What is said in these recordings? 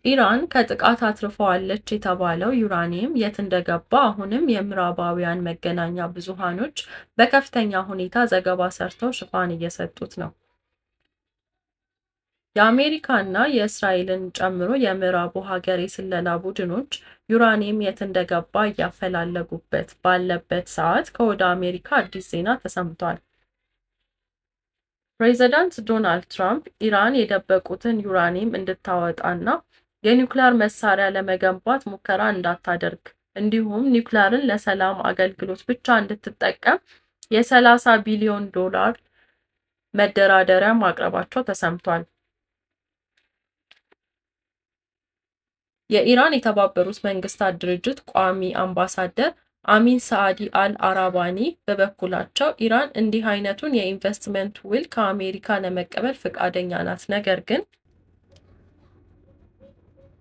ኢራን ከጥቃት አትርፈዋለች የተባለው ዩራኒየም የት እንደገባ አሁንም የምዕራባውያን መገናኛ ብዙሃኖች በከፍተኛ ሁኔታ ዘገባ ሰርተው ሽፋን እየሰጡት ነው። የአሜሪካና የእስራኤልን ጨምሮ የምዕራቡ ሀገር የስለላ ቡድኖች ዩራኒየም የት እንደገባ እያፈላለጉበት ባለበት ሰዓት ከወደ አሜሪካ አዲስ ዜና ተሰምቷል። ፕሬዚዳንት ዶናልድ ትራምፕ ኢራን የደበቁትን ዩራኒየም እንድታወጣና የኒውክሌር መሳሪያ ለመገንባት ሙከራ እንዳታደርግ እንዲሁም ኒውክሌርን ለሰላም አገልግሎት ብቻ እንድትጠቀም የ30 ቢሊዮን ዶላር መደራደሪያ ማቅረባቸው ተሰምቷል። የኢራን የተባበሩት መንግስታት ድርጅት ቋሚ አምባሳደር አሚን ሰዓዲ አል አራባኒ በበኩላቸው ኢራን እንዲህ አይነቱን የኢንቨስትመንት ውል ከአሜሪካ ለመቀበል ፈቃደኛ ናት፣ ነገር ግን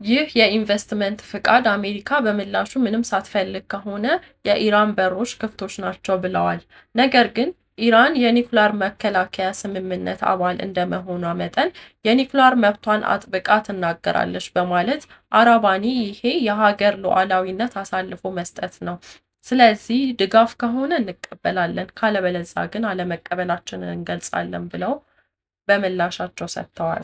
ይህ የኢንቨስትመንት ፍቃድ አሜሪካ በምላሹ ምንም ሳትፈልግ ከሆነ የኢራን በሮች ክፍቶች ናቸው ብለዋል። ነገር ግን ኢራን የኒውክሌር መከላከያ ስምምነት አባል እንደመሆኗ መጠን የኒውክሌር መብቷን አጥብቃ ትናገራለች በማለት አራባኒ ይሄ የሀገር ሉዓላዊነት አሳልፎ መስጠት ነው፣ ስለዚህ ድጋፍ ከሆነ እንቀበላለን፣ ካለበለዚያ ግን አለመቀበላችንን እንገልጻለን ብለው በምላሻቸው ሰጥተዋል።